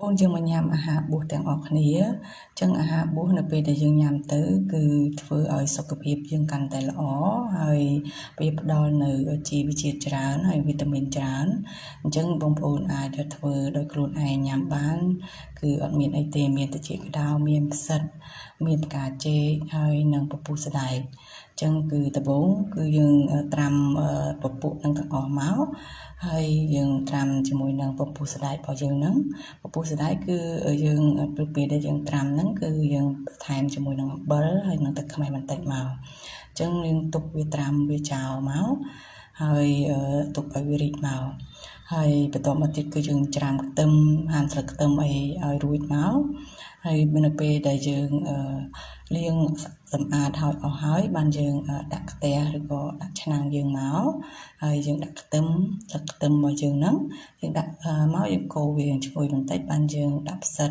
អូនយើងមកញ៉ាំអាហារបួសទាំងអស់គ្នាអញ្ចឹងអាហារបួសនៅពេលដែលយើងញ៉ាំទៅគឺធ្វើឲ្យសុខភាពយើងកាន់តែល្អហើយវាផ្ដល់នៅជីវជាតិច្រើនហើយវីតាមីនច្រើនអញ្ចឹងបងប្អូនអាចធ្វើដោយខ្លួនឯងញ៉ាំបានគឺអត់មានអីទេមានត្រចៀកក្តៅមានផ្សិតមានផ្កាចេកហើយនិងពពុះសណ្ដែកអញ្ចឹងគឺដំបូងគឺយើងត្រាំពពុះនឹងទាំងអស់មកហើយយើងត្រាំជាមួយនឹងពពុះសណ្ដែករបស់យើងហ្នឹងពពុះសណ្ដែកគឺយើងពេលដែលយើងត្រាំហ្នឹងគឺយើងបន្ថែមជាមួយនឹងអំបិលហើយនឹងទឹកខ្មេះបន្តិចមកអញ្ចឹងយើងទុកវាត្រាំវាចោលមកហើយទុកឲ្យវារីកមកហើយបន្តមកទៀតគឺយើងច្រាំខ្ទឹមហាន់ស្លឹកខ្ទឹមអីឲ្យរួចមកហើយនៅពេលដែលយើងលាងសម្អាតហើយអស់ហើយបានយើងដាក់ខ្ទះឬក៏ដាក់ឆ្នាំងយើងមកហើយយើងដាក់ខ្ទឹមស្លឹកខ្ទឹមរបស់យើងហ្នឹងយើងដាក់មកយើងកូរវាឈ្ងុយបន្តិចបានយើងដាក់ផ្សិត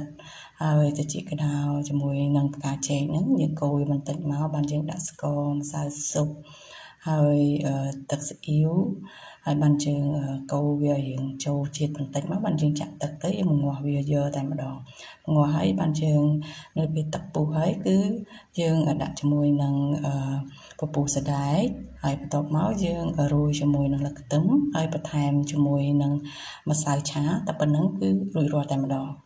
ហើយត្រចៀកក្តៅជាមួយនឹងផ្កាចេកហ្នឹងយើងកូរវាបន្តិចមកបានយើងដាក់ស្ករម្សៅស៊ុបហើយទឹកស៊ីអ៊ីវហើយបានយើងកូរវារៀងចូលជាតិបន្តិចមកបានយើងចាក់ទឹកទៅយើងងាស់វាយកតែម្ដងងាស់ហើយបានយើងនៅពេលទឹកពុះហើយគឺយើងដាក់ជាមួយនឹងពពុះសណ្ដែកហើយបន្ទាប់មកយើងរោយជាមួយនឹងស្លឹកខ្ទឹមហើយបន្ថែមជាមួយនឹងម្សៅឆាតែប៉ុណ្្នឹងគឺរួចរាល់តែម្ដង។